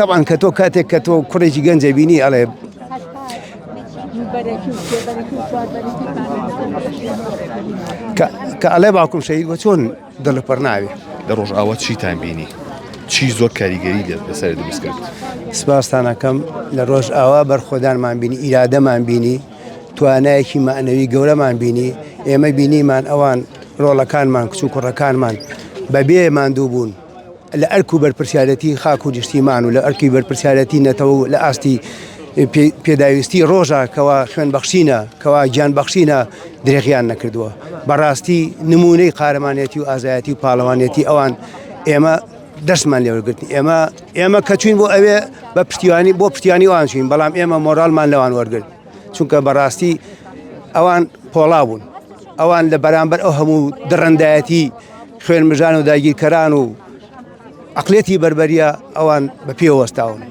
تەبعەن کە تۆ کاتێک کە تۆ کوڕێکی گەنجە بینی ئەڵێ کە ئەڵێ باوکم شەهید بە چۆن دڵ پڕ ناوێ. لە ڕۆژئاوا چیتان بینی؟ چی زۆر کاریگەری لەسەر دروست کرد؟ سپاستان ئەکەم لە ڕۆژئاوا بەرخۆدانمان بینی ئیرادەمان بینی توانایەکی مەعنەوی گەورەمان بینی ئێمە بینیمان ئەوان ڕۆڵەکانمان کچ و کوڕەکانمان بەبێ ماندوو بوون لە ئەرک و بەرپرسیارەتی خاک و نیشتیمان و لە ئەرکی بەرپرسیارەتی نەتەوە و لە ئاستی پێداویستی ڕۆژە کەوا خوێن بەخشینە کەوا گیان بەخشینە درێغیان نەکردووە بەڕاستی نمونەی قارەمانێتی و ئازایەتی و پاڵەوانێتی ئەوان ئێمە دەستمان لێوەرگرتن ئێمە ئێمە کە چوین بۆ ئەوێ بە پشتیوانی بۆ پشتیوانی ئەوان چوین بەڵام ئێمە مۆراڵمان لەوان وەرگرت چونکە بەڕاستی ئەوان پۆڵا بوون ئەوان لە بەرامبەر ئەو هەموو دڕندایەتی خوێنمژان و داگیرکەران و عقلێتی بەربەریە ئەوان بە پێ وەستاون.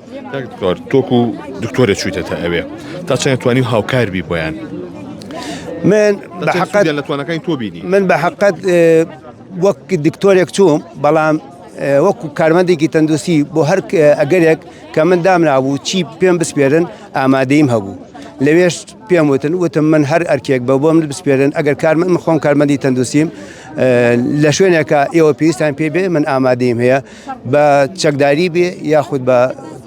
دکتۆر تۆک و دکتۆرە چویتەتە ئەوێ تا چەند توانی هاوکار بی بۆیان من بە حقت لە توانەکانی تۆ بینی من بە حقت وەک دکتۆرێک چووم بەڵام وەکو کارمەندێکی تەندروستی بۆ هەر ئەگەرێک کە من دامنابوو چی پێم بسپێرن ئامادەیم هەبوو لەوێش پێم وتن وتم من هەر ئەرکێک بە بۆم بسپێرن ئەگەر کار من خۆم کارمەندی تەندروستیم لە شوێنێکە ئێوە پێویستان پێ بێ من ئامادەیم هەیە بە چەکداری بێ یاخود بە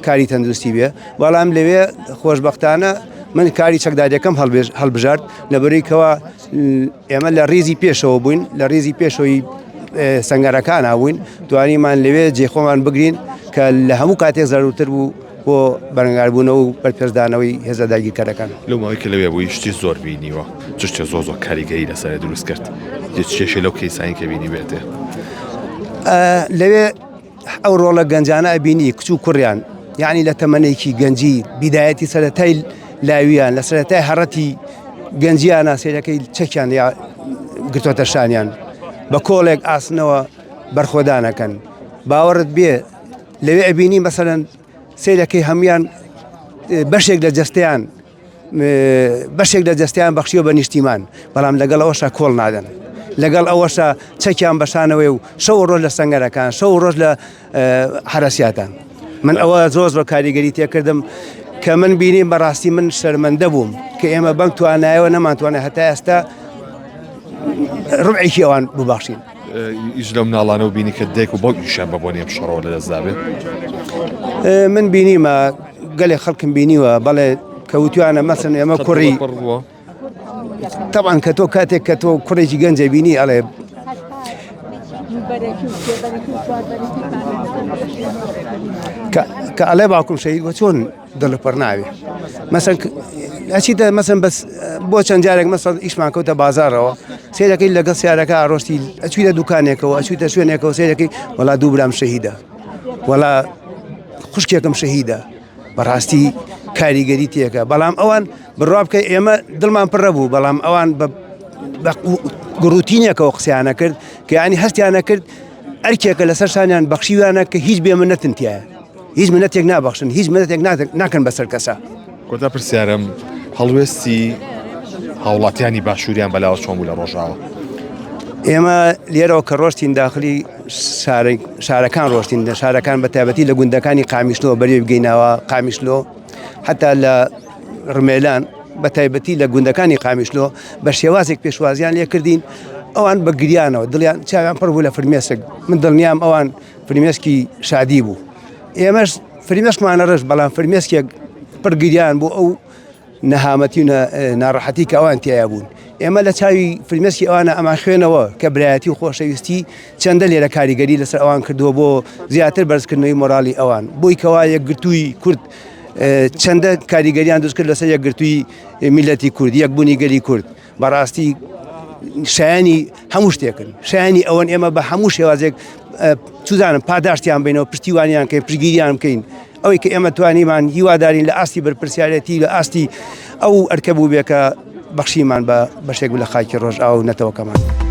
کاری تەندروستی بێ بەڵام لەوێ خۆشببختانە من کاری چەکداریەکەم هەڵبژارد لەبەرەی کەوا ئێمە لە ریزی پێشەوە بووین لە ریزی پێشەوەی سنگەرەکان بووین توانیمان لەوێ جێخۆمان بگرین کە لە هەموو کاتێک زەرورتر بوو بۆ بەرەنگاربوونەوە و بەرپەرچدانەوەی هێزە داگیرکەرەکان. لەو ماوەی کە لەوێ بووی شتی زۆر بینیوە، چ شتێ زۆر زۆر کاریگەری لەسەرت دروست کرد؟ هیچ کێشەی لەو کەیسانەی کە بینیبێتێ؟ لەوێ ئەو ڕۆڵە گەنجانە ئەبینی کچ و کوڕیان یعنی لە تەمەنێکی گەنجی بیدایەتی سەرەتای لاویان لە سەرەتای هەڕەتی گەنجیانە سێرەکەی چەکیان یا گرتۆتە شانیان بە کۆڵێک ئاسنەوە بەرخۆدانەکەن باوەڕت بێ لەوێ ئەبینی مەسەلەن سەیرەکەی هەموان بەشێک لە جەستەیان بەشێک لە جەستیان بەخشیوە بە نیشتیمان بەڵام لەگەڵ ئەوەشا کۆڵ نادەن لەگەڵ ئەوەشا چەکیان بەشانەوەی و شەو ڕۆژ لە سنگەرەکان شەو ڕۆژ لە حرەسیاتان من ئەوە زۆر زۆر کاریگەری تێکردم کە من بینیم بەڕاستی من شەرمەندە بووم کە ئێمە بەم توانایەوە نەمانتوانێت هەتا ئێستا ڕبعێکی ئەوان ببەخشین. هیچ لەو مناڵانەو بینی کە دایک و باوکیشیان بە بۆنی ئەم شەڕەوە لەدەست دابێ؟ من بینیمە گەلێ خەڵکم بینیوە بەڵێ کە وتویانە مەسن ئێمە کوڕی تەبعەن کە تۆ کاتێک کە تۆ کوڕێکی گەنجە بینی ئەڵێ کە ئەڵێ باوکم شەهید بە چۆن دڵ پڕ ناوێ مەسەن ئەچیتە مەسن بەس بۆ چەند جارێک مەسەن ئیشمان کەوتە بازارەوە سێرەکەی لەگەڵ سیارەکە ڕۆشتی ئەچویتە دوکانێکەوە ئەچویتە شوێنێکەوە سێرەکەی وەڵا دوو برام شەهیدە وەڵا خوشکێکم شەهیدە بەڕاستی کاریگەری تێکە بەڵام ئەوان بڕوا بکە ئێمە دڵمان پڕە بوو بەڵام ئەوان بە گڕوتینێکەوە قسەیانە کرد کە ینی هەستیانە کرد ئەرکێکە لەسەر شانیان بەخشیویانە کە هیچ بێمنەتن تایە هیچ منەتێک نابەخشن هیچ منەتێک ناکەن بەسەر کەسە. کۆتا پرسیارم هەڵوێستی هاوڵاتیانی باشووریان بەلاوە چۆن بوو لە ڕۆژاوە؟ ئێمە لێرەوە کە ڕۆشتین داخلی شارەکان ڕۆشتین لە شارەکان بە تایبەتی لە گوندەکانی قامیشلۆ بەری بگەینەوە قامیشلۆ حتا لە ڕمێلان بە تایبەتی لە گوندەکانی قامیشلۆ بە شێوازێک پێشوازیان لێکردین ئەوان بە گریانەوە دڵیان چاویان پڕ بوو لە فرمێسک من دڵنیام ئەوان فرمێسکی شادی بوو ئێمەش فرمێسکمانە ڕشت بەڵام فرمێسکێک پڕ گریان بۆ ئەو نەهامەتی و ناڕەحەتی کە ئەوان تیا بوون ئێمە لە چاوی فرمێسکی ئەوانە ئەمان خوێنەوە کە برایەتی و خۆشەویستی چەندە لێرە کاریگەری لەسەر ئەوان کردووە بۆ زیاتر بەرزکردنەوەی مۆرالی ئەوان بۆی کەوا یەکگرتووی کورد چەندە کاریگەریان دروست کرد لەسەر یەکگرتووی میلەتی کورد یەکبوونی گەلی کورد بەڕاستی شایانی هەموو شتێکن شایانی ئەوەن ئێمە بە هەموو شێوازێک چزانم پاداشتیان بینەوە پشتیوانیان کەین پشگیریان بکەین ئەوەی کە ئێمە توانیمان هیوادارین لە ئاستی بەرپرسیارەتی لە ئاستی ئەو ئەرکە بوو بێ کە بەخشیمان بە بەشێک لە خاکی ڕۆژئاوا و نەتەوەکەمان.